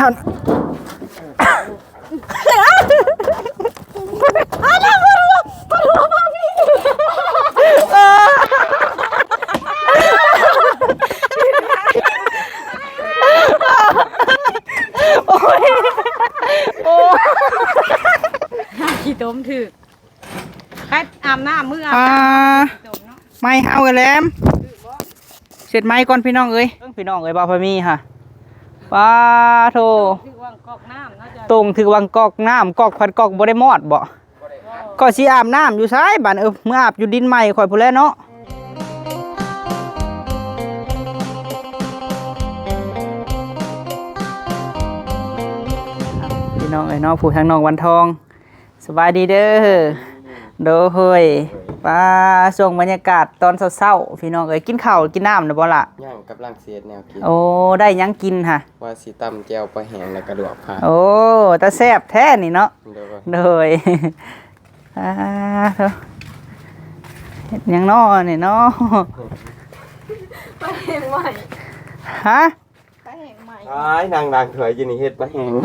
ໂອ້ຍ ໂອ້ຍ ຂີ້ຕົມຖືກ ໃຫ້ອາບນ້ຳ ມື້ອາບ ອ່າ ນ້ຳ ຂີ້ຕົມເນາະ ໄມ້ເຮົາແຫຼມ ເຊັດໄມ້ກ່ອນພີ່ນ້ອງເອີຍ ເບິ່ງພີ່ນ້ອງເອີຍ ບ່າວພາມີຫະ ປາໂທ ຖືກວັງກອກນ້ຳເນາະ ໂຕ່ງຖືກວັງກອກນ້ຳ ກອກພັດກອກບໍ່ໄດ້ມອດບໍ? ກໍຊິອາບນ້ຳຢູ່ໃສບາດ ເອີ ເມືອອາບຢູ່ດິນໃໝ່ຂ້ອຍພຸ້ນແຫຼະເນາະ ພີ່ນ້ອງເອີຍເນາະ ຜູ້ທາງນ້ອງວັນທອງ ສະບາຍດີເດີ ໂດຍ ປາ ຊ່ວງບັນຍາກາດຕອນເຊົ້າໆ ພີ່ນ້ອງເອີຍ ກິນເຂົ້າກິນນ້ຳແລ້ວບໍ່ລະ? ຍັງ ກຳລັງຊິເຮັດແນວກິນ ໂອ້ ໄດ້ຫຍັງກິນຫະ? ວ່າຊິຕຳແຈ່ວປາແຫ້ງ ແລ້ວກະລວກຜັກ ໂອ້ ຕາແຊບແທ້ນີ້ເນາະ ໂດຍ ໂດຍ ອາ ໂທ້ ເຮັດຫຍັງນໍນີ້ນໍ? ປາແຫ້ງໃໝ່ ຮະ? ປາແຫ້ງໃໝ່ ອ້າຍ ນັ່ງລ້າງຖ້ວຍຢູ່ນີ້ ເຮັດປາແຫ້ງໃໝ່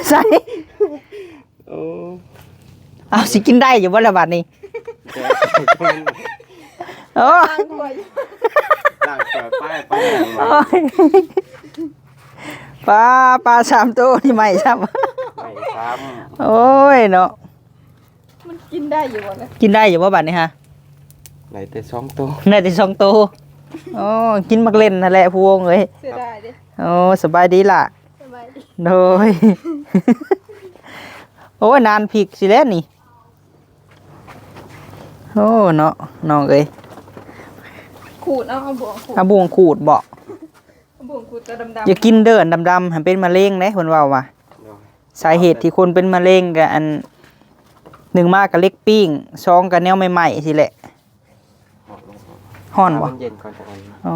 ໃສ? ໂອ້ ເອົາ ຊິກິນໄດ້ຢູ່ບໍ່ລະບາດນີ້? ໂອ້ ລ້າງຖ້ວຍຢູ່ ລ້າງຖ້ວຍ ໄປ ໄປ ໂອ້ຍ ປາ ປາສາມໂຕນີ້ໃໝ່ຊ້ຳ ໃໝ່ຊ້ຳ ໂອ້ຍເນາະ ມັນກິນໄດ້ຢູ່ບໍ່ລະ? ກິນໄດ້ຢູ່ບໍ່ບາດນີ້ຫະ? ໄດ້ແຕ່ສອງໂຕ ໄດ້ແຕ່ສອງໂຕ ໂອ້ ກິນໝາກເລັ່ນຫັ້ນແຫຼະ ຜູ້ວົງເອີຍ ເສຍດາຍເດ້ ໂອ້ ສະບາຍດີລະ? ສະບາຍດີ ໂດຍ ໂອ້ຍ ນານພິກຊິແລ້ວນີ້ ໂອ້ ເນາະ ນ້ອງເອີຍ ຂູດເອົາ ເອົາບ່ວງຂູດ ເອົາບ່ວງຂູດບໍ? ເອົາບ່ວງຂູດຕົວດຳໆ ຢ່າກິນເດີ ອັນດຳໆ ຫັ້ນເປັນມະເລັງເດ້ ເພິ່ນເວົ້າວ່າ ໂດຍ ສາເຫດທີ່ຄົນເປັນມະເລັງກະອັນ ໜຶ່ງມາກະເຫຼັກປີ້ງ ສອງກະແນວໃໝ່ໆ ຊີ້ແຫຼະ ຮ້ອນບໍ່? ໃຫ້ມັນເຢັນກ່ອນຈັກໜ້ອຍ ອໍ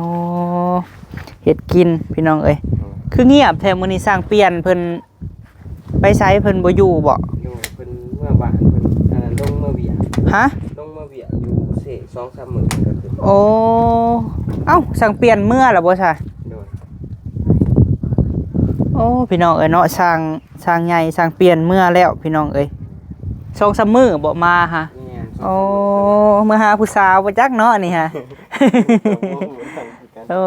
ເຮັດກິນພີ່ນ້ອງເອີຍ ໂດຍ ຄືງຽບແທ້ມື້ນີ້ ຊ່າງປ່ຽນເພິ່ນໄປໃສ ເພິ່ນບໍ່ຢູ່ບໍ? ຢູ່ ເພິ່ນເມືອບ້ານເພິ່ນ ອັນນັ້ນ ລົງເມືອວຽກ ຮະ? ລົງເມືອວຽກຢູ່ເຊສອງສາມມື້ ເພິ່ນກະຂຶ້ນ ໂອ້ ເອົ້າ ຊ່າງປ່ຽນເມືອລະບໍ່ຊະ? ໂດຍ ໂອ້ ພີ່ນ້ອງເອີຍເນາະ ຊ່າງ ຊ່າງໃຫຍ່ຊ່າງປ່ຽນເມືອແລ້ວພີ່ນ້ອງເອີຍ ສອງສາມມື້ບໍ່ມາຫະ? ແມ່ນ ໂອ້ ສອງສາມມື້ ເມືອຫາຜູ້ສາວບໍ່ຈັກເນາະນີ້ຫະ ໂອ້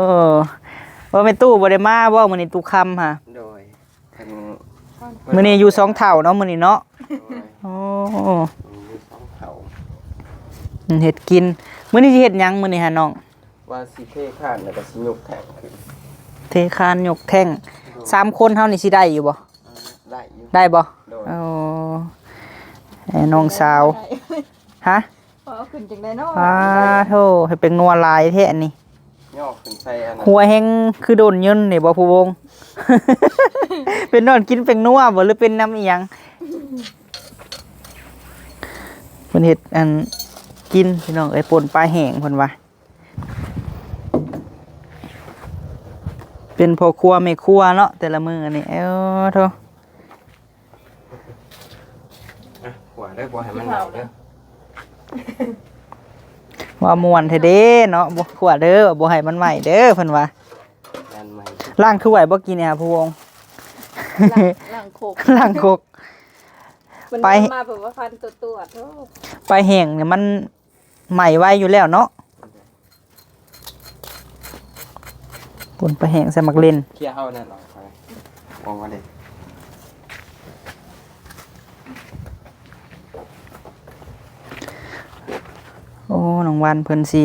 ບໍ່ແມ່ນຕູ້ບໍ່ໄດ້ມາບໍ່ມື້ນີ້ ຕູ້ຄຳຫະ? ໂດຍ ເພິ່ນ ມື້ນີ້ຢູ່ສອງເຖົ້າເນາະ ມື້ນີ້ເນາະ ໂດຍ ໂອ້ ຢູ່ສອງເຖົ້າ ເຮັດກິນ ມື້ນີ້ຊິເຮັດຫຍັງມື້ນີ້ຫະນ້ອງ? ວ່າຊິເທຄານແລ້ວກໍຊິຍົກແທ່ງຂຶ້ນ ເທຄານຍົກແທ່ງ ໂດຍ ສາມຄົນເຮົານີ້ຊິໄດ້ຢູ່ບໍ່? ເອີ ໄດ້ຢູ່ ໄດ້ບໍ່? ໂດຍ ເອີ ນ້ອງສາວ ຮະ? ເອົາຂຶ້ນຈັ່ງໃດເນາະ ປາໂທ ເຮັດແປ້ງນົວຫຼາຍແທ້ອັນນີ້ ຍໍຂຶ້ນໃສ່ອັນນັ້ນ ຫົວແຮງຄືດົນຍົນນີ້ບໍ່ຜູ້ວົງ ເປັນຍ້ອນກິນແປ້ງນົວບໍ່ ຫຼືເປັນນຳອີ່ຫຍັງ? ເພິ່ນເຮັດອັນກິນພີ່ນ້ອງເອີຍ ປົ່ນປາແຫ້ງເພິ່ນວ່າ ເປັນພໍ່ຄົວແມ່ຄົວເນາະ ແຕ່ລະມື້ນີ້ ເອີໂທ ອ່ະ ຂົ້ວເດີ ບໍ່ໃຫ້ມັນໄໝ້ເດີ ວ່າມ່ວນແທ້ເດ້ເນາະ ບໍ່ ຂົ້ວເດີ ບໍ່ໃຫ້ມັນໄໝ້ເດີ ເພິ່ນວ່າ ຢ້ານໄໝ້ ລ້າງຖ້ວຍບໍ່ກິນນີ້ຫາຜູ້ວົງ ລ້າງ ລ້າງຄົກ ລ້າງຄົກ ມັນໄປ ມາແບບວ່າພັນຕົວໆ ໂອ້ ປາແຫ້ງນີ້ມັນ ໄໝ້ໄວຢູ່ແລ້ວເນາະ ປົ່ນປາແຫ້ງໃສ່ໝາກເລັ່ນ ເຄຍເອົານັ້ນອອກໄປ ອອກມາເດ້ ໂອ້ ນ້ອງວັນເພິ່ນຊິ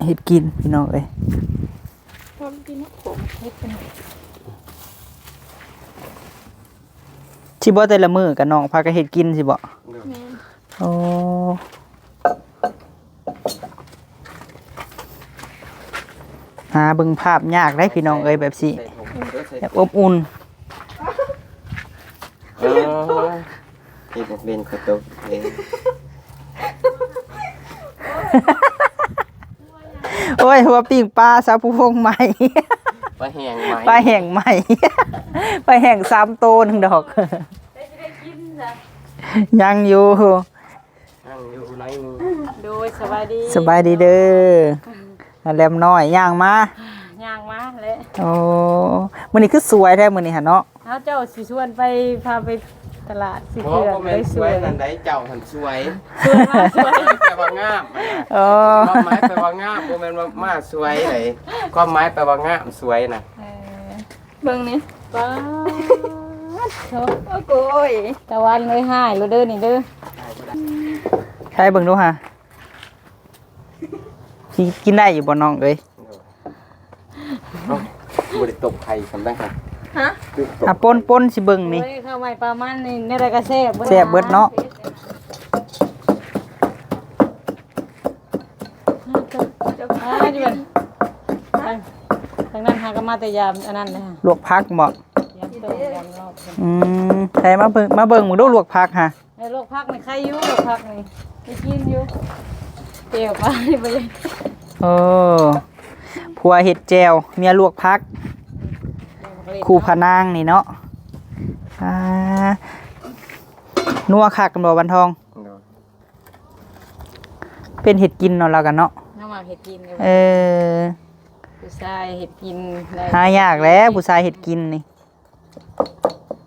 ເຮັດກິນພີ່ນ້ອງເອີຍ ຊິບໍ່ແຕ່ລະມື້ກະນ້ອງພາກັນເຮັດກິນຊິບໍ່? ໂດຍ ແມ່ນ ໂອ້ ຫາເບິ່ງພາບຍາກເດ້ພີ່ນ້ອງເອີຍ ແບບຊິ ໃສ່ຖົງເດີ ໃສ່ ແບບອົບອຸ່ນ ເອີ ເຮັດບໍ່ເປັນກະຕົກເດ້ ໂອ້ຍ ຫົວປີ້ງປາສາວຜູ້ວົງໃໝ່ ປາແຫ້ງໃໝ່ ປາແຫ້ງໃໝ່ ປາແຫ້ງສາມໂຕໜຶ່ງດອກ ໄດ້ ຊິໄດ້ກິນຊະ ຍັງຢູ່ ນັ່ງຢູ່ໃນມື ໂດຍ ສະບາຍດີ ສະບາຍດີເດີ ອືມ ແຫຼມນ້ອຍ ຍ່າງມາ ຍ່າງມາແຫຼະ ໂອ້ ມື້ນີ້ຄືສວຍແທ້ມື້ນີ້ຫະເນາະ ເອົາ ເຈົ້າຊິຊວນໄປ ພາໄປຕະຫຼາດຊື້ເຄື່ອງ ບໍ່ ບໍ່ແມ່ນ ໄປສວຍ ສວຍນັ້ນໃດ ເຈົ້າຫັ້ນສວຍ ສວຍມາສວຍ ແປວ່າງາມ ເອີ ຄວາມໝາຍແປວ່າງາມ ບໍ່ແມ່ນວ່າມາສວຍໃດ ຄວາມໝາຍແປວ່າງາມສວຍນະ ເອີ ເບິ່ງນີ້ ປາດໂທ້ ໂອ້ໂກຍ ຕາວັນເອີຍ ຮ້າຍໂລດເດີນີ້ເດີ ໃຊ້ເບິ່ງດູຫາ ຊິກິນໄດ້ຢູ່ບໍ່ນ້ອງເອີຍ? ເອົ້າ ບໍ່ໄດ້ຕົ້ມໄຂ່ສ່ຳໃດຫະ? ຮະ? ອ່ະ ປົນໆ ຊິເບິ່ງນີ້ ໂອ້ຍ ເຂົ້າໃໝ່ປາມັນນີ້ ແນວໃດກໍແຊບເບິດ ແຊບເບິດເນາະ ອ່າ ຢູ່ ທາງ ທາງນັ້ນຫາກໍມາແຕ່ຍາມອັນນັ້ນນະ ລວກຜັກບໍ? ຍາມຕົ້ມ ຍາມລອບ ອືມ ໃສ່ມາເບິ່ງ ມາເບິ່ງເບິ່ງດູ ລວກຜັກຫະ. ເອີ ລວກຜັກນີ້ໄຄຢູ່ ລວກຜັກນີ້ໄດ້ກິນຢູ່ ແຈ່ວປານີ້ບໍ່ໄດ້ ໂອ້ ຜົວເຮັດແຈ່ວ ເມຍລວກຜັກ ຄູ່ພະນາງນີ້ເນາະ ອ່າ ນົວຄັກແມ່ນບໍ່ ວັນທອງ? ໂດຍ ເປັນເຮັດກິນເນາະ ລາວກັນເນາະ ລາວມັກເຮັດກິນຢູ່ ເອີ ຜູ້ຊາຍເຮັດກິນໄດ້ ຫາຍາກແຫຼະ ຜູ້ຊາຍເຮັດກິນນີ້.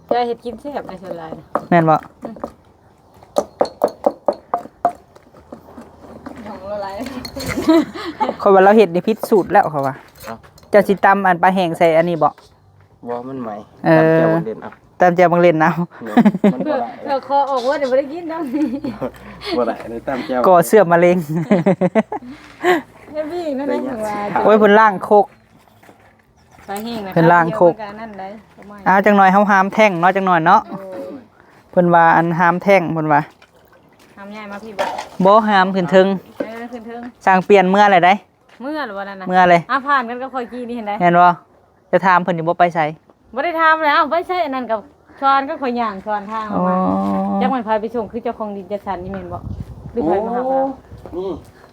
ແຕ່ເຮັດກິນແຊບໃນສ່ວນຫຼາຍນະ ແມ່ນບໍ່? ອືມ ຂອງລະລາຍ ຂ້ອຍວ່າລາວເຮັດນີ້ຜິດສູດແລ້ວ ຂ້ອຍວ່າ ເອົ້າ ເຈົ້າຊິຕຳອັນປາແຫ້ງໃສ່ອັນນີ້ບໍ່? ບໍ່ ມັນໃໝ່ ເອີ ຕຳແຈ່ວບັກເລັ່ນເອົາ ຕຳແຈ່ວບັກເລັ່ນເອົາ ມັນບໍ່ໄດ້ ເພື່ອຂໍອອກເວີດ ບໍ່ໄດ້ກິນນຳ ບໍ່ໄດ້ ຕຳແຈ່ວ ກໍ່ເຊື້ອມະເຮັງ ເຮັດບີກນັ້ນ ໄດ້ຍາກ ໂອ້ຍ ເພິ່ນລ້າງຄົກ ປາແຫ້ງນະ ເພິ່ນລ້າງຄົກ ເພິ່ນກໍອັນນັ້ນໄດ໋ ເອົາ ຈັກໜ່ອຍເຮົາຫາມແທ່ງເນາະ ຈັກໜ່ອຍເນາະ ໂອ້ຍ ເພິ່ນວ່າອັນຫາມແທ່ງ ເພິ່ນວ່າ ຫາມໃຫຍ່ມາພີ້ບໍ? ບໍ່ ຫາມຂຶ້ນເທິງ ເອີ ຂຶ້ນເທິງ ຊ່າງປ່ຽນເມືອແລ້ວໃດ໋ ເມືອແລ້ວບໍ່ນັ້ນນະ ເມືອເລີຍ ອ່າ ຜ່ານກັນກັບຂ້ອຍກີ້ນີ້ຫັ້ນໃດ໋ ແມ່ນບໍ່? ຈະຖາມເພິ່ນຢູ່ບໍ່ ໄປໃສ? ບໍ່ໄດ້ຖາມແລ້ວ ເອົ້າ ໄປໃສ ອັນນັ້ນກໍ ສອນກໍຂ້ອຍຍ່າງສອນທາງອອກມາ ອໍ ຈັກແມ່ນໃຜໄປສົ່ງ ຄືເຈົ້າຂອງດິນຈັດສັນນີ້ແມ່ນບໍ່ ຫຼືໃຜມາຮັບເຮົາ? ໂອ້ ນີ້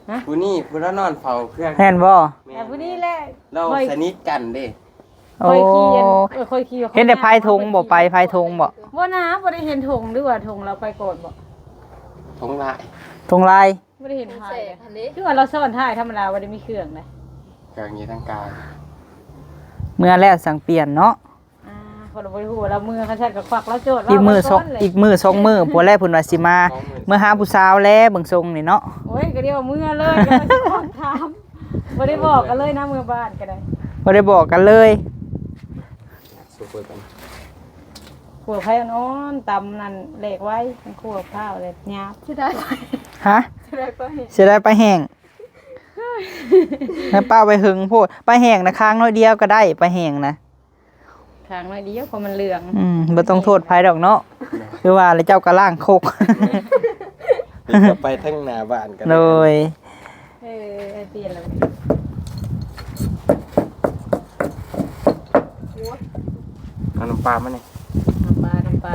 ຮະ? ຜູ້ນີ້ ຜູ້ລະນອນເຝົ້າເຄື່ອງ ແມ່ນບໍ່? ແມ່ນ ແຕ່ຜູ້ນີ້ແຫຼະ ລາວ ຂ້ອຍ ສະໜິດກັນເດ້ ໂອ້ ຂ້ອຍຂີ່ອັນ ເອີ ຂ້ອຍຂີ່ ເຫັນແຕ່ພາຍຖົງບໍ່ ໄປພາຍຖົງບໍ່? ບໍ່ນາ ບໍ່ໄດ້ເຫັນຖົງ ຫຼືວ່າຖົງລາວໄປກ່ອນບໍ່? ຖົງລາຍ ຖົງລາຍ ບໍ່ໄດ້ເຫັນຖ່າຍເລີຍ ຄືວ່າລາວຊ້ອນທ້າຍທຳມະດາ ບໍ່ໄດ້ມີເຄື່ອງເດ້ ເຄື່ອງຢູ່ທາງກາງ ເມືອແລ້ວຈັ່ງປ່ຽນເນາະ ອ່າ ຂ້ອຍບໍ່ຮູ້ວ່າລາວເມືອ ຄັນຊັ້ນກໍຄວັກລາວໂຈດ ອີກມື້ສອງ ອີກມື້ສອງມື້ພຸ້ນແຫຼະ ເພິ່ນວ່າຊິມາ ເມືອຫາຜູ້ສາວແລ້ວ ເບິ່ງຊົງນີ້ເນາະ ໂອ້ຍ ກໍດຽວເມືອເລີຍ ກໍຊິຖາມ ບໍ່ໄດ້ບອກກັນເລີຍນະ ເມືອບ້ານກໍໄດ້ ບໍ່ໄດ້ບອກກັນເລີຍ. ສຸກເບິດກັນ ຂົ້ວໄຟອ່ອນໆ ຕຳນັ້ນແຫຼກໄວ ມັນຂົ້ວພ້າວແຫຼກຫຍາບ ເສຍດາຍ ຮະ? ເສຍດາຍປາແຫ້ງ ເສຍດາຍປາແຫ້ງ ແລ້ວປາໄວ້ເຫິງໂພດ ປາແຫ້ງນະ ຄາງໜ້ອຍດຽວກໍໄດ້ ປາແຫ້ງນະ ຄາງໜ້ອຍດຽວ ເພາະມັນເຫຼືອງ ອືມ ບໍ່ຕ້ອງໂທດໃຜດອກເນາະ ຄືວ່າແລ້ວເຈົ້າກໍລ້າງຄົກ ເປັນກໍໄປທາງໜ້າບ້ານກໍໄດ້ ໂດຍ. ເອີ ປ່ຽນແລ້ວ ເອົານ້ຳປາມານີ້ ນ້ຳປາ ນ້ຳປາ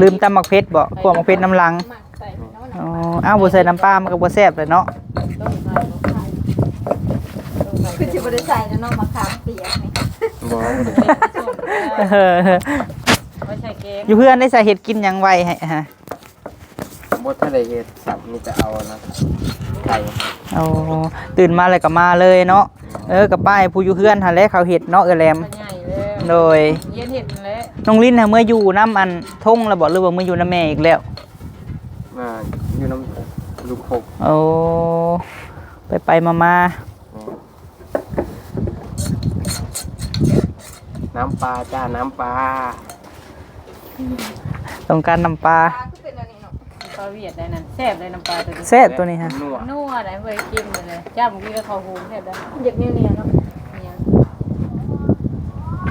ລືມຕຳໝາກເຜັດບໍ? ຂົ້ວໝາກເຜັດນຳຫຼັງ ໝາກໃສ່ເນາະ ອໍ ອ້າວ ບໍ່ໃສ່ນ້ຳປາມັນກໍບໍ່ແຊບແຫຼະເນາະ ຄືຊິບໍ່ໄດ້ໃສ່ແລ້ວເນາະ ໝາກຂາມປຽກນີ້ ບໍ່ ຢູ່ເຮືອນໄດ້ໃສ່ເຮັດກິນຫຍັງໄວ້ໃຫ້ ຮະ? ບໍ່ທັນໄດ້ເຮັດຊ້ຳ ມີແຕ່ເອົາອັນນັ້ນ ໄກ່ ໂອ້ ຕື່ນມາແລ້ວກໍມາເລີຍເນາະ ເອີ ກໍປ້າຍຜູ້ຢູ່ເຮືອນຫັ້ນແຫຼະເຂົາເຮັດເນາະ ເອື້ອຍແຫຼມ ໂດຍ ຮຽນເຮັດຫັ້ນແຫຼະ ນ້ອງລິນຫາເມືອຢູ່ນຳອັນທົງແລ້ວບໍ ຫຼືວ່າເມືອຢູ່ນຳແມ່ອີກແລ້ວ? ອ່າ ຢູ່ນຳລຸງຄົກ ໂອ້ ໄປໆມາໆ ແມ່ນ ນ້ຳປາຈ້າ ນ້ຳປາ ຕ້ອງການນ້ຳປາ ປາຄືເປັນແນວນີ້ເນາະ ປາຫວຽດໄດ໋ນັ້ນ ແຊບເລີຍນ້ຳປາຕົວນີ້ ແຊບຕົວນີ້ຮະ ນົວ ນົວໄດ໋ ເຄີຍກິນເລີຍ ຈ້ຳກິນກັບເຂົ້າຫູມແຊບໄດ໋ ຢາກໜຽວໆເນາະ ໜຽວ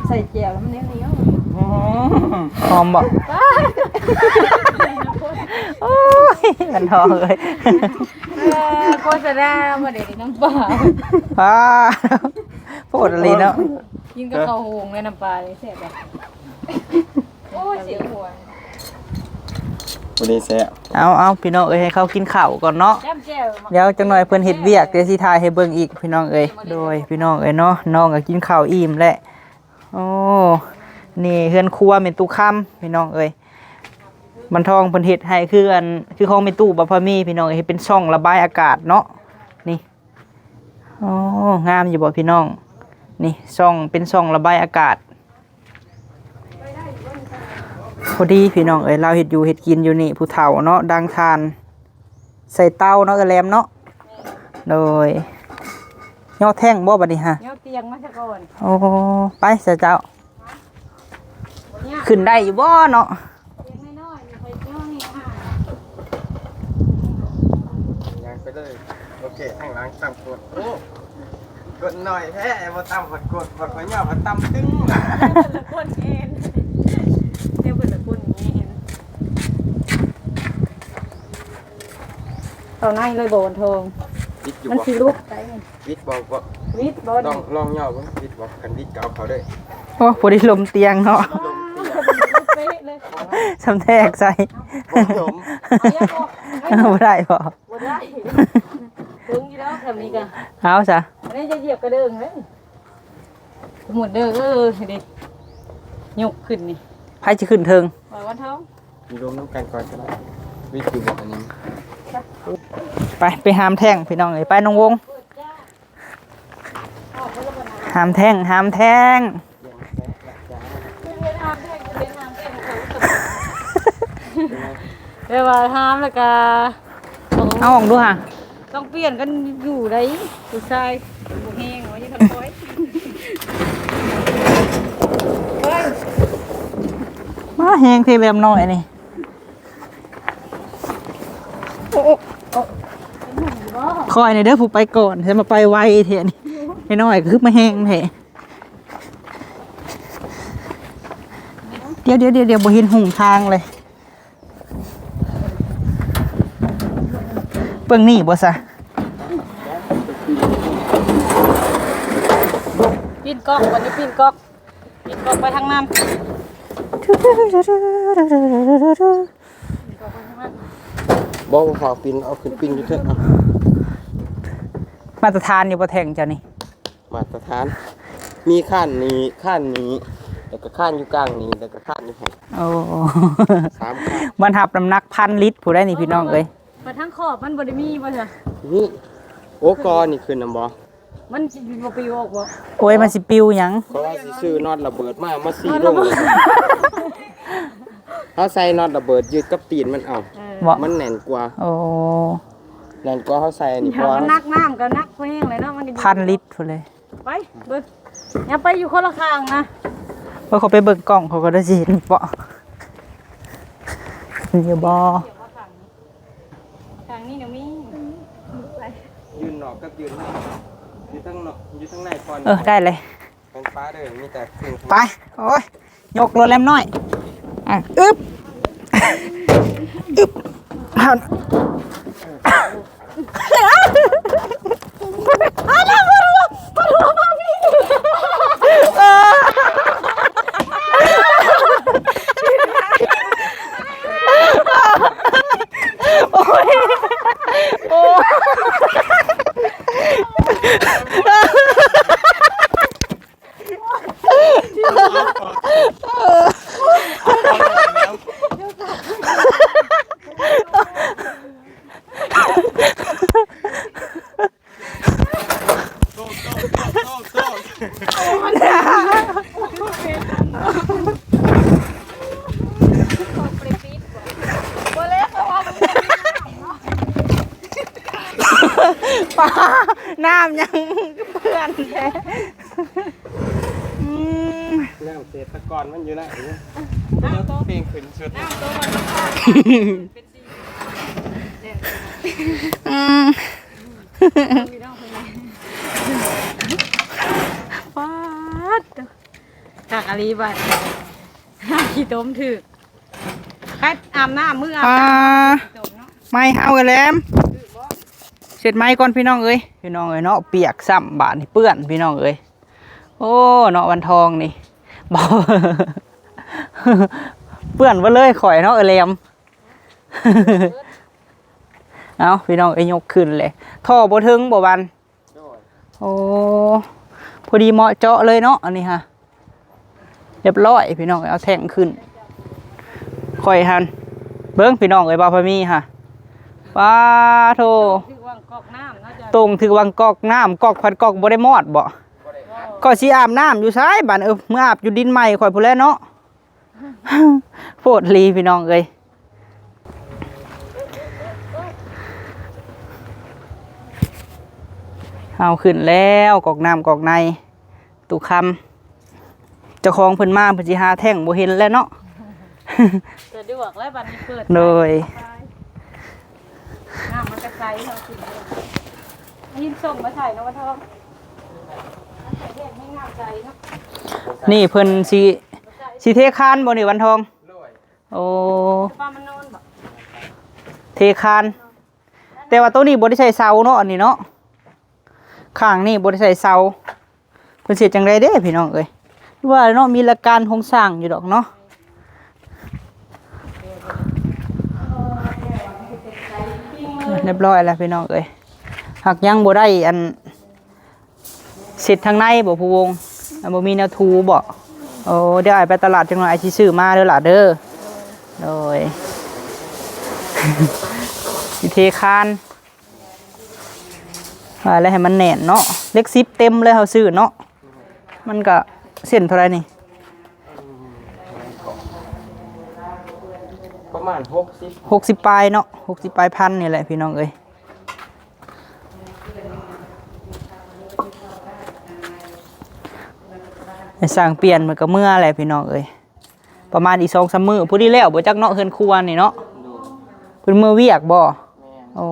ໃສ່ແຈ່ວແລ້ວມັນໜຽວໆ ອືມ ຫອມບໍ່? ໂອ້ຍ ມັນທອງເອີຍ ເອີ ໂຄສະນາບໍ່ໄດ້ນ້ຳປາ ປາ ໂພດອີ່ຫຼີເນາະ ກິນກັບເຂົ້າຫູມແລ້ວນ້ຳປານີ້ແຊບເດ້ ໂອ້ຍ ສຽງຫວນ ບໍ່ໄດ້ແຊບ ເອົາໆ ພີ່ນ້ອງເອີຍ ໃຫ້ເຂົາກິນເຂົ້າກ່ອນເນາະ ຈ້ຳແຈ່ວ ດຽວຈັກໜ້ອຍເພິ່ນເຮັດວຽກ ດຽວຊິຖ່າຍໃຫ້ເບິ່ງອີກ ພີ່ນ້ອງເອີຍ ໂດຍ ພີ່ນ້ອງເອີຍເນາະ ນ້ອງກໍກິນເຂົ້າອີ່ມແລ້ວ ໂອ້ ນີ້ເຮືອນຄົວແມ່ຕູ້ຄຳ ພີ່ນ້ອງເອີຍ ບັນທອງເພິ່ນເຮັດໃຫ້ ຄືອັນ ຄືຂອງແມ່ຕູ້ບໍ່ພໍມີ ພີ່ນ້ອງເອີຍ ເຮັດເປັນຊ່ອງລະບາຍອາກາດເນາະ ນີ້ ໂອ້ ງາມຢູ່ບໍ່ພີ່ນ້ອງ ນີ້ຊ່ອງ ເປັນຊ່ອງລະບາຍອາກາດ ພໍດີພີ່ນ້ອງເອີຍ ລາວເຮັດຢູ່ເຮັດກິນຢູ່ນີ້ ຜູ້ເຖົ້າເນາະ ດັງຖ່ານໃສ່ເຕົາເນາະ ເອື້ອຍແຫຼມເນາະ. ໂດຍ ຍໍແທ່ງບໍ່ບັດນີ້ຫະ? ຍໍຕຽງມາຊະກ່ອນ. ໂອ້ ໄປຊະເຈົ້າ. ຂຶ້ນໄດ້ຢູ່ບໍ່ເນາະ? ຕຽງນ້ອຍໆນີ້ ຂ້ອຍຍໍນີ້ຫາ. ຍ່າງໄປເລີຍ. ໂອເຄ ທາງຫຼັງຕຳກົດ. ໂອ້ ກົດໜ້ອຍແທ້ ບໍ່ຕຳກົດ ກົດ ຂ້ອຍຍ່າງໄປຕຳຕຶ້ງ. ແນວເພິ່ນລະກົດເອງ ແນວເພິ່ນລະກົດເອງ. ເຂົ້າໃນເລີຍບໍ່ວັນທອງ? ຕິດຢູ່ ມັນ ບໍ່ ຊິຫຼຸດໄປນີ້. ວິດບໍ່? ບໍ່ ວິດບໍ່? ລອງ ລອງຍໍເບິ່ງ ວິດບໍ່? ຄັນວິດກໍເອົາເຂົ້າເດີ້. ໂອ້ ພໍດີລົມຕຽງເນາະ. ເປະເລີຍ ຊ່ຳແທກໃສ່. ບໍ່ລົມ. ເອົາເຍອະບໍ່? ບໍ່ໄດ້ບໍ່? ບໍ່ໄດ້. ເຖິງຢູ່ແລ້ວ ແຖວນີ້ກະ ເອົາຊະ. ອັນນີ້ຈະຢຽບກະເດີງເລີຍ. ໝົດເດີ ເອີ ເດ້ ຍົກຂຶ້ນນີ້. ໃຜຊິຂຶ້ນເທິງ? ວ່າວັນທອງ. ມີລົມນຳກັນກ່ອນກໍໄດ້. ວິດຢູ່ບໍ່ອັນນີ້? ໄປ ໄປຫາມແທ່ງພີ່ນ້ອງເອີຍ. ໄປນ້ອງວົງ ຫາມແທ່ງ ຫາມແທ່ງ. ແຕ່ວ່າຫາມແລ້ວກະ ເອົາອອກດູຫະ. ຕ້ອງປ່ຽນກັນຢູ່ໃດ໋ ຜູ້ຊາຍບໍ່ແຮງວ່າຢູ່ທາງຄອຍ. ວ່າແຮງເທແບບນ້ອຍນີ້. ໂອ້ ໂອ້ ໂອ້ ຄ່ອຍນີ້ເດີຜູ້ໄປກ່ອນ ແທ້ມາໄປໄວແທ້ນີ້. ນ້ອຍໆຄືມາແຮງແທ້. ດຽວໆໆ ບໍ່ເຫັນຫົງທາງເລີຍ. ເບິ່ງນີ້ບໍ່ຊະ? ປີ້ນກ້ອງ ບັດນີ້ປີ້ນກ້ອງ ປີ້ນກ້ອງໄປທາງນັ້ນ. ບໍ່ ບໍ່ພາປິ່ນ ເອົາຂຶ້ນປິ່ນຢູ່ເທິງ. ມາດຕະຖານຢູ່ບໍ່ແທ່ງເຈົ້ານີ້? ມາດຕະຖານ ມີຄານນີ້ ຄານນີ້ ແລ້ວກໍຄານຢູ່ກາງນີ້ ແລ້ວກໍຄານຢູ່ຫັ້ນ. ໂອ້ ສາມຄານ. ມັນຮັບນ້ຳໜັກພັນລິດຜູ້ໃດນີ້ພີ່ນ້ອງເອີຍ. ມາທາງຂອບມັນບໍ່ໄດ້ມີບໍ່ຊະ? ນີ້ ໂອ້ ກໍນີ້ຂຶ້ນນຳບໍ່? ມັນຊິບໍ່ປິວອອກບໍ່? ໂອ້ຍ ມັນຊິປິວຫຍັງ? ເພາະວ່າຊິຊື້ນັອດລະເບີດມາ ມາສີລົງ. ເຮົາໃສ່ນັອດລະເບີດຍຶດກັບຕີນມັນເອົາ. ເອີ ບໍ່ ມັນແໜ້ນກວ່າ. ໂອ້ ແໜ້ນກວ່າເຮົາໃສ່ອັນນີ້. ເພາະວ່າມັນໜັກ ນ້ຳກໍໜັກພໍແຮງເລີຍເນາະ. ມັນກໍຢູ່ ພັນລິດພຸ້ນເລີຍ. ໄປເບິ່ງ ຢ່າໄປຢູ່ຄົນລະຂ້າງນະ. ເບິ່ງ ເຂົາໄປເບິ່ງກ້ອງ ເຂົາກໍໄດ້ຊິເຫັນເບາະ. ເຫັນຢູ່ບໍ່? ທາງນີ້ນະມີ. ຢືນນອກກັບຢືນໃນ ຢູ່ທາງນອກ ຢູ່ທາງໃນກ່ອນ. ເອີ ໄດ້ເລີຍ. ໄປ ໂອ້ຍ ຍົກໂລດແຫຼມນ້ອຍ. ອາ ອຶບ ອຶບ ຫັ້ນ. ໂອ້ຍ ໂອ້ຍ. ປາ ນ້ຳຫຍັງເປື້ອນແທ້? ອືມ ນ້ຳເສດຕະກອນມັນຢູ່ນະ. ເປັນສີ ອືມ ປາດ ຄັກອີ່ຫຼີບາດ ຂີ້ຕົມຖືກ. ໃຜອາບນ້ຳ ມື້ອາບນ້ຳ ອາ ໄມ້ເຮົາແຫຼມ ເຊັດໄມ້ກ່ອນພີ່ນ້ອງເອີຍ. ພີ່ນ້ອງເອີຍເນາະ ປຽກຊ້ຳ ບາດນີ້ເປື້ອນພີ່ນ້ອງເອີຍ. ໂອ້ ເນາະ ວັນທອງນີ້ ບໍ່ ເປື້ອນເບິດເລີຍຂ້ອຍເນາະ ເອື້ອຍແຫຼມ. ເອົ້າ ພີ່ນ້ອງເອີຍ ຍົກຂຶ້ນແຫຼະ ທໍ່ບໍ່ເຖິງບໍ່ວັນ. ໂອ້ ພໍດີເໝາະເຈາະເລີຍເນາະ ອັນນີ້ຫະ. ຮຽບຮ້ອຍພີ່ນ້ອງເອີຍ ເອົາແທ່ງຂຶ້ນ. ຂ້ອຍຫັ້ນ ເບິ່ງພີ່ນ້ອງເອີຍ ບ່າວພາມີຫະ ປາໂທ ຕົງຖືກວັງກອກນ້ຳ ຕົງຖືກວັງກອກນ້ຳ. ກອກພັດກອກບໍ່ໄດ້ມອດບໍ່? ກໍຊິອາບນ້ຳຢູ່ໃສບາດ? ເອີ ເມືອອາບຢູ່ດິນໃໝ່ຂ້ອຍພຸ້ນແຫຼະເນາະ. ໂພດອີ່ຫຼີພີ່ນ້ອງເອີຍ. ເອົາ ຂຶ້ນແລ້ວ ກອກນ້ຳກອກໃນ ຕູ້ຄຳ. ເຈົ້າຂອງເພິ່ນມາ ເພິ່ນຊິຫາແທ້ງບໍ່ເຫັນແລ້ວເນາະ. ສະດວກແລ້ວບັດນີ້ເປີດ ໂດຍ ນ້ຳມັນກະໃສເນາະ ກິນໄດ້. ຍິນສົ່ງມາໃສ່ເນາະ ວັນທອງ ໃສ່ແຫ້ງໃຫ້ງາມໃສເນາະ. ນີ້ເພິ່ນຊິ ຊິເທຄານບໍ່ນີ້ ວັນທອງ? ໂດຍ. ໂອ້ ປາມານອນບໍ່? ເທຄານ. ແຕ່ວ່າໂຕນີ້ບໍ່ໄດ້ໃສ່ເສົາເນາະ ອັນນີ້ເນາະ ຂ້າງນີ້ບໍ່ໄດ້ໃສ່ເສົາ. ເພິ່ນຊິເຮັດຈັ່ງໃດເດ້ພີ່ນ້ອງເອີຍ? ວ່າເນາະ ມີຫຼັກການໂຄງສ້າງຢູ່ດອກເນາະ. ຮຽບຮ້ອຍແລ້ວພີ່ນ້ອງເອີຍ. ຫາກຍັງບໍ່ໄດ້ອັນ ເສັດທາງໃນບໍ່ຜູ້ວົງ? ບໍ່ມີແນວຖູບໍ່? ໂອ້ ດຽວອ້າຍໄປຕະຫຼາດຈັກໜ່ອຍ ອ້າຍຊິຊື້ມາເດີຫຼ້າເດີ. ໂດຍ ຊິເທຄານ ວ່າແລ້ວໃຫ້ມັນແໜ້ນເນາະ. ເຫຼັກສິບເຕັມເລີຍ ເຮົາຊື້ເນາະ. ມັນກະເສັ້ນເທົ່າໃດນີ້? ປະມານຫົກສິບ ຫົກສິບປາຍເນາະ ຫົກສິບປາຍພັນນີ້ແຫຼະພີ່ນ້ອງເອີຍ. ໄອ້ຊ່າງປ່ຽນເພິ່ນກະເມືອແຫຼະພີ່ນ້ອງເອີຍ. ປະມານອີກສອງສາມມື້ ພໍດີແລ້ວບໍ່ຈັກເນາະ ເຮືອນຄົວນີ້ເນາະ. ໂດຍ. ເພິ່ນເມືອວຽກບໍ່? ແມ່ນ. ໂອ້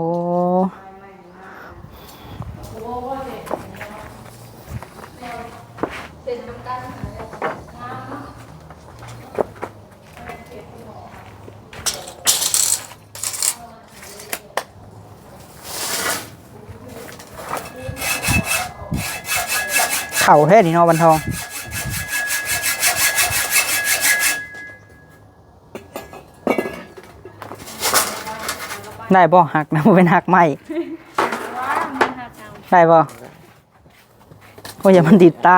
ເຂົ້າແທ້ນີ້ເນາະ ວັນທອງ. ໄດ້ບໍ່? ຫັກນະ ບໍ່ແມ່ນຫັກໄມ້. ໄດ້ບໍ່? ໂອ້ຍ ຢ່າມັນຕິດຕາ.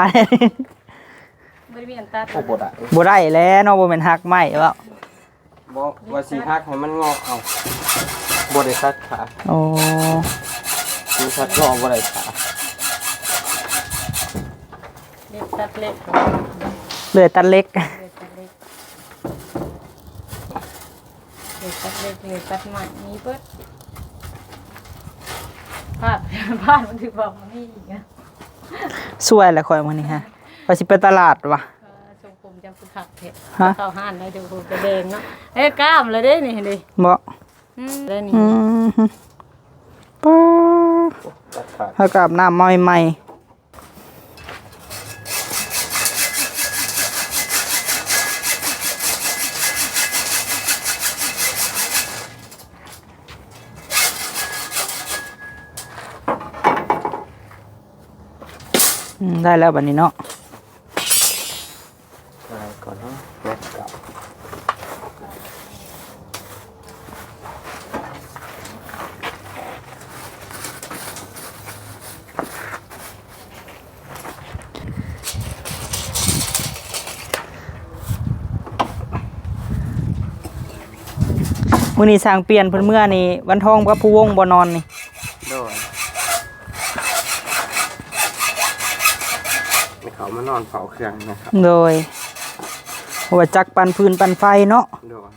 ບໍ່ໄດ້ມີອັນຕັດ. ໂອ້ ບໍ່ໄດ້ ບໍ່ໄດ້ແລ້ວເນາະ ບໍ່ແມ່ນຫັກໄມ້ເວົ້າ. ບໍ່ ວ່າຊິຫັກໃຫ້ມັນງອກເອົາ. ບໍ່ໄດ້ຕັດຂາ. ໂອ້ ມັນຕັດງອກບໍ່ໄດ້ຂາ. ເລັກຕັດເລັກ ເລື່ອຍຕັດເຫຼັກ ເລື່ອຍຕັດເຫຼັກ ເລືອຍຕັດເຫຼັກ ເລືອຍຕັດໄມ້ ມີເບິດ. ພາດ ພາດມັນຖືກບອກວ່າມີອີກນະ. ສວຍແລ້ວຂ້ອຍມື້ນີ້ຮະ ວ່າຊິໄປຕະຫຼາດຫວາ. ເອີ ຊົງຜົມເຈົ້າຄືຄັກແທ້. ຮະ? ເຂົ້າຮ້ານໄດ້ ຊົງຜົມຈະແດງເນາະ. ເອີ ກ້າມແລ້ວເດ້ນີ້ ເດ້. ບໍ່? ອືມ ໄດ້ນີ້. ອືມ ປາ ເຮົາກໍອາບນ້ຳມາໃໝ່ໆ. ອືມ ໄດ້ແລ້ວບັດນີ້ເນາະ. ໄປກ່ອນເນາະ ແມັດເກົ່າ. ມື້ນີ້ຊ່າງປ່ຽນເພິ່ນເມືອນີ້ ວັນທອງກັບພູວົງບໍ່ນອນນີ້? ໂດຍ ໄດ້ເຂົ້າມານອນເຝົ້າເຄື່ອງນະຄັບ. ໂດຍ ເພາະວ່າຈັກປັ່ນຟືນປັ່ນໄຟເນາະ. ໂດຍ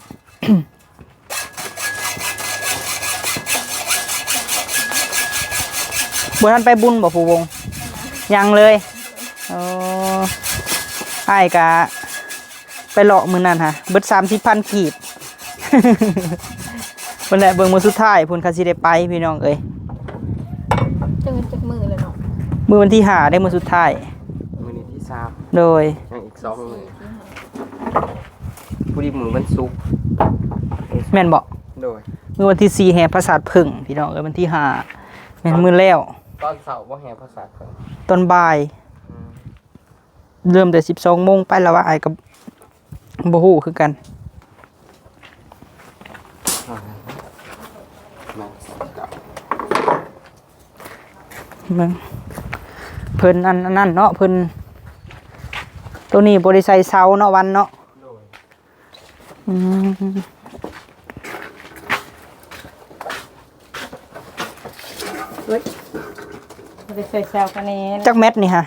ບໍ່ທັນໄປບຸນບໍ່ ພູວົງ? ຍັງເລີຍ. ອໍ ອ້າຍກະໄປເລາະມື້ນັ້ນຫະ ເບິດສາມສິບພັນກີບ. ເພິ່ນແຫຼະ ເບິ່ງມື້ສຸດທ້າຍພຸ້ນ ຄັນຊິໄດ້ໄປພີ່ນ້ອງເອີຍ. ຈັກ ຈັກມື້ແລ້ວເນາະ? ມື້ວັນທີຫ້າເດ້ ມື້ສຸດທ້າຍ. ມື້ນີ້ທີສາມ. ໂດຍ ຍັງອີກສອງມື້. ຜູ້ດີມື້ວັນສຸກ ແມ່ນບໍ່? ໂດຍ ມື້ວັນທີສີ່ແຫ່ພະສາດເຜິ້ງພີ່ນ້ອງເອີຍ. ວັນທີຫ້າແມ່ນມື້ແລ້ວ. ຕອນເຊົ້າບໍ່ແຫ່ພະສາດເຜິ້ງ? ຕອນບ່າຍ. ອືມ ເລີ່ມແຕ່ສິບສອງໂມງໄປແລ້ວວ່າ ອ້າຍກໍບໍ່ຮູ້ຄືກັນ. ເບິ່ງ ເພິ່ນອັນ ອັນນັ້ນເນາະ ເພິ່ນ ໂຕນີ້ບໍ່ໄດ້ໃສ່ເສົາເນາະ ວັນເນາະ. ໂດຍ ອືມ ເອີຍ ບໍ່ໄດ້ໃສ່ເສົາກັນແນ່. ຈັກແມັດນີ້ຫະ?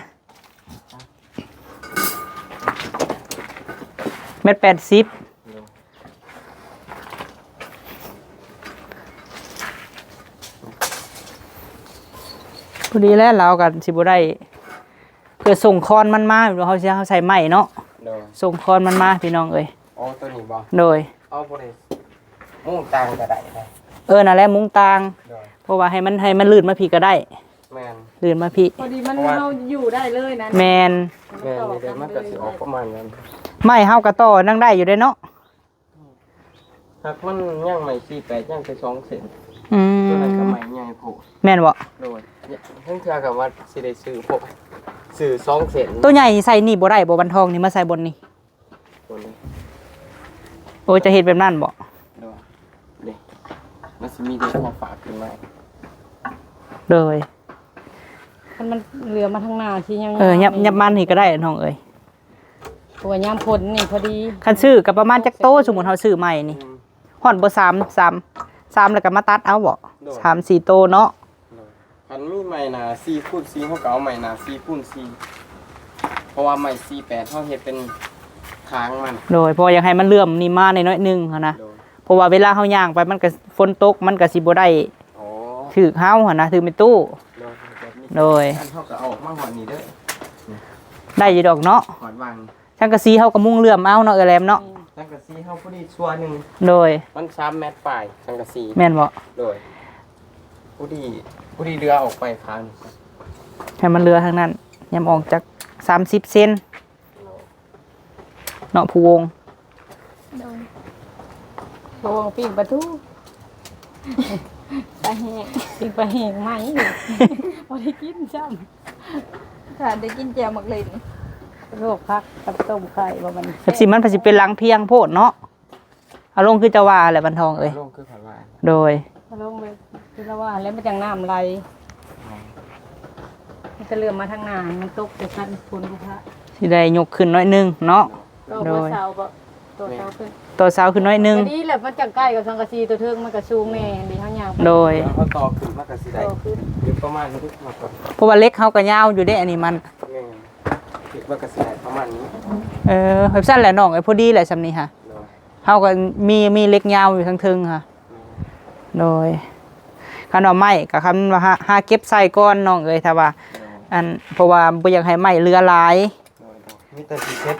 ຮະ? ແມັດແປດສິບ. ໂດຍ ພໍດີແລ້ວ ລາວກໍຊິບໍ່ໄດ້ ເພື່ອສົ່ງຄອນມັນມາ ເຮົາຊິ ເຮົາໃສ່ໄມ້ເນາະ. ໂດຍ ສົ່ງຄອນມັນມາ ພີ່ນ້ອງເອີຍ. ອໍ ໂຕນີ້ບໍ່? ໂດຍ ເອົາບໍ່ໄດ້ ມຸງຕ່າງກໍໄດ້ນະ. ເອີ ນັ້ນແຫຼະ ມຸງຕ່າງ. ໂດຍ ເພາະວ່າໃຫ້ມັນ ໃຫ້ມັນລື່ນມາພີ້ກໍໄດ້. ແມ່ນ ລື່ນມາພີ້ ພໍດີມັນ ເຮົາຢູ່ໄດ້ເລີຍນະ. ແມ່ນ ແມ່ນ ນີ້ເດ້ ມັນກໍຊິອອກປະມານນັ້ນ. ໄມ້ເຮົາກໍຕໍ່ຍັງໄດ້ຢູ່ເດ້ເນາະ. ຫາກມັນຍັງໄມ້ສີ່ແປດ ຍັງແຕ່ສອງເສັ້ນ. ອືມ ໂຕນັ້ນກໍໄມ້ໃຫຍ່ໂພດ. ແມ່ນບໍ່? ໂດຍ ເທື່ອກໍວ່າຊິໄດ້ຊື້ໂພດ ຊື້ສອງເສັ້ນ. ໂຕໃຫຍ່ໃສ່ນີ້ບໍ່ໄດ້ບໍ່? ບັນທອງນີ້ມາໃສ່ບ່ອນນີ້. ໂອ້ ຈະເຮັດແບບນັ້ນບໍ່? ໂດຍ ເດ້ ມັນຊິມີເດັກມາຝາກຂຶ້ນມາ. ໂດຍ ຄັນມັນເຫຼືອມາທາງໜ້າຊິຍັງ ເອີ ຫຍັບ ຫຍັບມານີ້ກໍໄດ້ນ້ອງເອີຍ. ເພາະວ່າຍາມຝົນນີ້ພໍດີ. ຄັນຊື້ກໍປະມານຈັກໂຕ? ສົມມຸດເຮົາຊື້ໃໝ່ນີ້ ອືມ ຮອດບໍ່ ສາມ ສາມ ສາມ ແລ້ວກໍມາຕັດເອົາບໍ່? ໂດຍ ສາມສີ່ໂຕເນາະ. ໂດຍ ຄັນມີໄມ້ໜ້າສີ່ຄູນສີ່ ເຮົາກໍເອົາໄມ້ໜ້າສີ່ຄູນສີ່ ເພາະວ່າໄມ້ສີ່ແປດ ເຮົາເຮັດເປັນທາງມັນ. ໂດຍ ເພາະວ່າຢາກໃຫ້ມັນເຫຼື້ອມນີ້ມາໜ້ອຍໜຶ່ງຫັ້ນນະ. ໂດຍ ເພາະວ່າເວລາເຮົາຍ່າງໄປ ມັນກໍ ຝົນຕົກ ມັນກໍຊິບໍ່ໄດ້ ອໍ ຖືກເຮົາຫັ້ນນະ ຖືກແມ່ຕູ້. ໂດຍ ແບບນີ້ ໂດຍ ອັນເຮົາກໍເອົາອອກມາຮອດນີ້ເດີ. ໄດ້ຢູ່ດອກເນາະ ຮອດຫວ່າງ ສັງກະສີເຮົາກໍມຸງເຫຼື້ອມເອົາເນາະ ເອື້ອຍແຫຼມເນາະ. ອືມ ສັງກະສີເຮົາພໍດີຊົ່ວໜຶ່ງ. ໂດຍ ມັນສາມແມັດປາຍສັງກະສີ. ແມ່ນບໍ່? ໂດຍ ພໍດີ ພໍດີເຫຼືອອອກໄປຂ້າງ ໃຫ້ມັນເຫຼືອທາງນັ້ນ ຍາມອອກຈັກສາມສິບເຊັນ ໂດຍ ເນາະ ຜູ້ວົງ. ໂດຍ ພະວົງປີ້ງປາທູ ປາແຫ້ງ ປີ້ງປາແຫ້ງໃໝ່ ບໍ່ໄດ້ກິນຊ້ຳ. ຖ້າໄດ້ກິນແຈ່ວໝາກເລັ່ນ ລວກຜັກກັບຕົ້ມໄຂ່ບໍ່ ມັນ ແບບຊີ້ມັນກໍຊິເປັນຫຼັງພຽງໂພດເນາະ. ເອົາລົງຄືເຈົ້າວ່າແຫຼະ ບັນທອງເອີຍ. ເອົາລົງຄືຂ້ອຍວ່າ. ໂດຍ ເອົາລົງເລີຍຄືລາວວ່າ ແລ້ວມັນຈັ່ງນ້ຳໄຫຼ. ອໍ ມັນຈະເຫຼື້ອມມາທາງໜ້າ ມັນຕົກໃສ່ກັນ ຝົນບໍ່ພະ ຊິໄດ້ຍົກຂຶ້ນໜ້ອຍໜຶ່ງເນາະ. ໂດຍ ຕໍ່ເສົາບໍ່? ຕໍ່ເສົາຂຶ້ນ ຕໍ່ເສົາຂຶ້ນໜ້ອຍໜຶ່ງ. ກໍດີແຫຼະ ມັນຈັ່ງໃກ້ກັບສັງກະສີຕົວເທິງ ມັນກໍສູງແດ່ເດ ເຮົາຍ່າງໄປ. ໂດຍ ເຮົາຕໍ່ຂຶ້ນ ມັນກໍຊິໄດ້ ຕໍ່ຂຶ້ນ ຢູ່ປະມານນີ້. ເພາະວ່າເຫຼັກເຮົາກໍຍາວຢູ່ເດ້ ອັນນີ້ມັນ ແມ່ນ ເຫຼັກມັນກໍຊິໄດ້ປະມານນີ້. ເອີ ແບບຊັ້ນແຫຼະນ້ອງເອີຍ ພໍດີແຫຼະຊ່ຳນີ້ຫະ. ໂດຍ ເຮົາກໍມີ ມີເຫຼັກຍາວຢູ່ທາງເທິງຫະ. ແມ່ນ ໂດຍ ຄັນວ່າໄມ້ກໍ ຄັນວ່າຫາ ຫາເກັບໃສ່ກ່ອນນ້ອງເອີຍ ຖ້າວ່າ ໂດຍ ອັນ ເພາະວ່າບໍ່ຢາກໃຫ້ໄມ້ເຫຼືອຫຼາຍ. ໂດຍ ໂດຍ ມີແຕ່ຊິເກັບ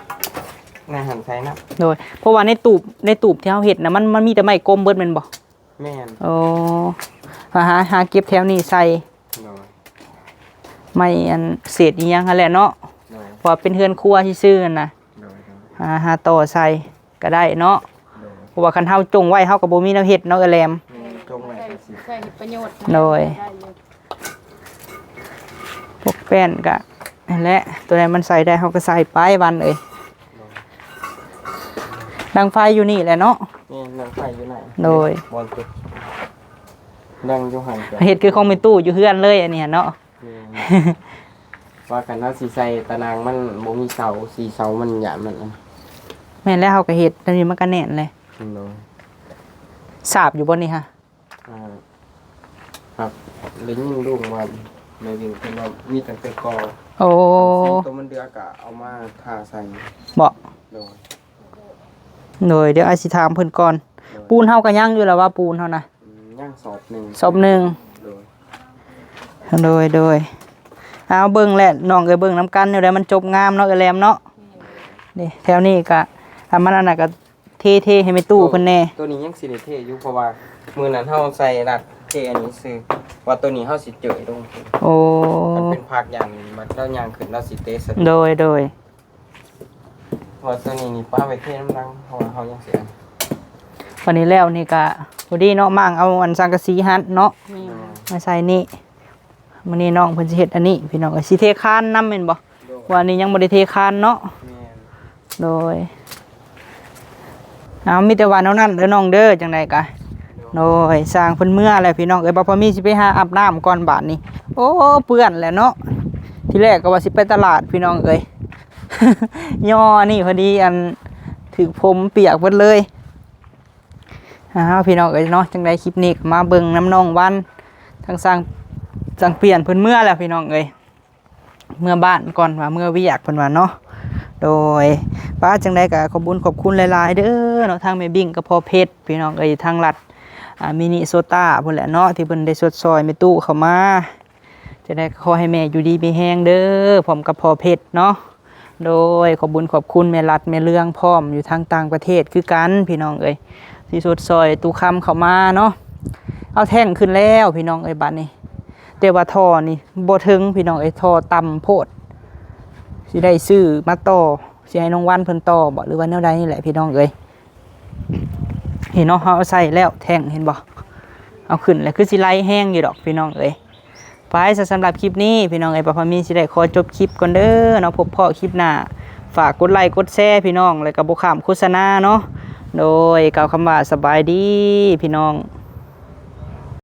ໃນຫັ້ນໃສ່ນະ. ໂດຍ ເພາະວ່າໃນຕູບ ໃນຕູບທີ່ເຮົາເຮັດນະ ມັນ ມັນມີແຕ່ໄມ້ກົມເບິດແມ່ນບໍ່? ແມ່ນ ໂອ້ ຫາ ຫາ ຫາເກັບແຖວນີ້ໃສ່. ໂດຍ ໄມ້ອັນເສດອີ່ຫຍັງຫັ້ນແຫຼະເນາະ. ໂດຍ ເພາະວ່າເປັນເຮືອນຄົວຊື່ໆຫັ້ນນະ. ໂດຍ ໂດຍ ຫາ ຫາຕໍ່ໃສ່ກໍໄດ້ເນາະ. ໂດຍ ເພາະວ່າຄັນເຮົາຈົ່ງໄວ້ ເຮົາກໍບໍ່ມີແນວເຮັດເນາະ ເອື້ອຍແຫຼມ. ແມ່ນ ຈົ່ງໄວ້ກໍຊິ ໃຊ້ເຮັດປະໂຫຍດ. ໂດຍ ໄດ້ຢູ່. ພວກແປ້ນກະນັ້ນແຫຼະ ຕົວໃດມັນໃສ່ໄດ້ເຮົາກໍໃສ່ໄປວັນເອີຍ. ໂດຍ ດັງໄຟຢູ່ນີ້ແຫຼະເນາະ. ແມ່ນ ດັງໄຟຢູ່ໃນ. ໂດຍ ບ່ອນຈຸດ ດັງຢູ່ຫັ້ນ ເຮັດຄືຂອງແມ່ຕູ້ຢູ່ເຮືອນເລີຍອັນນີ້ຫັ້ນເນາະ. ແມ່ນ ວ່າຄັນເຮົາຊິໃສ່ຕາໜ່າງ ມັນບໍ່ມີເສົາ ສີ່ເສົາ ມັນຢ້ານມັນ. ແມ່ນແລ້ວ ເຮົາກໍເຮັດ ອັນນີ້ມັນກໍແໜ້ນເລີຍ. ໂດຍ ສາບຢູ່ບໍ່ນີ້ຫະ? ອ່າ ຫາກໄດ້ຍິນລຸງວ່າ ແມ່ວິງເພິ່ນວ່າມີຕັ້ງແຕ່ກໍ່. ໂອ້ ຄັນຊິໂຕມັນເດືອກະເອົາມາທາໃສ່. ບໍ່? ໂດຍ ໂດຍ ດຽວອ້າຍຊິຖາມເພິ່ນກ່ອນ. ໂດຍ ປູນເຮົາກໍຍັງຢູ່ລະວ່າ ປູນເຮົານະ. ອືມ ຍັງສອບໜຶ່ງ ສອບໜຶ່ງ. ໂດຍ ໂດຍ ໂດຍ ເອົາເບິ່ງແຫຼະນ້ອງເອີຍ ເບິ່ງນຳກັນ ແນວໃດມັນຈົບງາມເນາະ ເອື້ອຍແຫຼມເນາະ. ນີ້ແຖວນີ້ກະ ຖ້າມັນອັນນັ້ນກະ ເທ ເທໃຫ້ແມ່ຕູ້ເພິ່ນແດ່. ໂຕນີ້ຍັງຊິໄດ້ເທຢູ່ ເພາະວ່າມື້ນັ້ນເຮົາໃສ່ລັກເທອັນນີ້ຊື່ ວ່າໂຕນີ້ເຮົາຊິເຈີລົງ. ໂອ້ ມັນເປັນພາກຢ່າງນີ້ ບັດລາວຍ່າງຂຶ້ນລາວຊິເຕະໃສ່. ໂດຍ ໂດຍ ເພາະວ່າໂຕນີ້ນີ້ປະໄວ້ເທນຳຫຼັງ ເພາະວ່າເຮົາຍັງຊິອັນ. ບັດນີ້ແລ້ວນີ້ກະພໍດີເນາະ ມ້າງເອົາອັນສັງກະສີຫັ້ນເນາະ. ແມ່ນ ມາໃສ່ນີ້. ມື້ນີ້ນ້ອງເພິ່ນຊິເຮັດອັນນີ້ພີ່ນ້ອງເອີຍ ຊິເທຄານນຳແມ່ນບໍ່? ໂດຍ ວ່ານີ້ຍັງບໍ່ໄດ້ເທຄານເນາະ. ແມ່ນ ໂດຍ ເອົາ ມີແຕ່ວ່າແນວນັ້ນເດີນ້ອງເດີ ຈັ່ງໃດກະ. ໂດຍ ໂດຍ ຊ່າງເພິ່ນເມືອແລ້ວພີ່ນ້ອງເອີຍ ບ່າວພາມີຊິໄປຫາອາບນ້ຳກ່ອນບາດນີ້. ໂອ້ ເປື້ອນແຫຼະເນາະ ທີແລກກໍວ່າຊິໄປຕະຫຼາດພີ່ນ້ອງເອີຍ ຍໍອັນນີ້ພໍດີ ອັນຖືກຜົມປຽກເບິດເລີຍ. ອ້າວ ພີ່ນ້ອງເອີຍເນາະ ຈັ່ງໃດຄລິບນີ້ກໍມາເບິ່ງນຳນ້ອງວັນ ທາງຊ່າງ ຊ່າງປ່ຽນເພິ່ນເມືອແລ້ວພີ່ນ້ອງເອີຍ ເມືອບ້ານກ່ອນວ່າເມືອວຽກເພິ່ນວ່າເນາະ. ໂດຍ ປ້າ ຈັ່ງໃດກໍຂອບບຸນຂອບຄຸນຫຼາຍໆເດີເນາະ ທາງແມ່ບິ້ງກັບພໍ່ເພັດ ພີ່ນ້ອງເອີຍ ທາງລັດ ອາ ມິນິໂຊຕາພຸ້ນແຫຼະເນາະ ທີ່ເພິ່ນໄດ້ຊົດຊ່ອຍແມ່ຕູ້ເຂົ້າມາ. ຈັ່ງໃດກໍຂໍໃຫ້ແມ່ຢູ່ດີມີແຮງເດີ ພ້ອມກັບພໍ່ເພັດເນາະ. ໂດຍ ຂອບບຸນຂອບຄຸນແມ່ລັດແມ່ເລື່ອງພ້ອມ ຢູ່ທາງຕ່າງປະເທດຄືກັນ ພີ່ນ້ອງເອີຍ ທີ່ຊົດຊ່ອຍຕູ້ຄຳເຂົ້າມາເນາະ. ເອົາແທ້ງຂຶ້ນແລ້ວ ພີ່ນ້ອງເອີຍ ບາດນີ້ ແຕ່ວ່າທໍ່ນີ້ບໍ່ເຖິງ ພີ່ນ້ອງເອີຍ ທໍ່ຕ່ຳໂພດ. ຊິໄດ້ຊື້ມາຕໍ່ ຊິໃຫ້ນ້ອງວັນເພິ່ນຕໍ່ບໍ ຫຼືວ່າແນວໃດນີ້ແຫຼະ ພີ່ນ້ອງເອີຍ. ເຫັນເນາະ ເຮົາເອົາໃສ່ແລ້ວແທ້ງ ເຫັນບໍ່ ເອົາຂຶ້ນແລ້ວ ຄືຊິໄຫຼແຮງຢູ່ດອກ ພີ່ນ້ອງເອີຍ. ໄປ ສຳລັບຄລິບນີ້ ພີ່ນ້ອງເອີຍ ປ້າພາມີຊິໄດ້ຂໍຈົບຄລິບກ່ອນເດີເນາະ. ພົບພໍ້ຄລິບໜ້າ ຝາກກົດໄລກົດແຊ ພີ່ນ້ອງ ແລ້ວກໍບໍ່ຂ້າມໂຄສະນາເນາະ. ໂດຍ ກ່າວຄຳວ່າສະບາຍດີ ພີ່ນ້ອງ.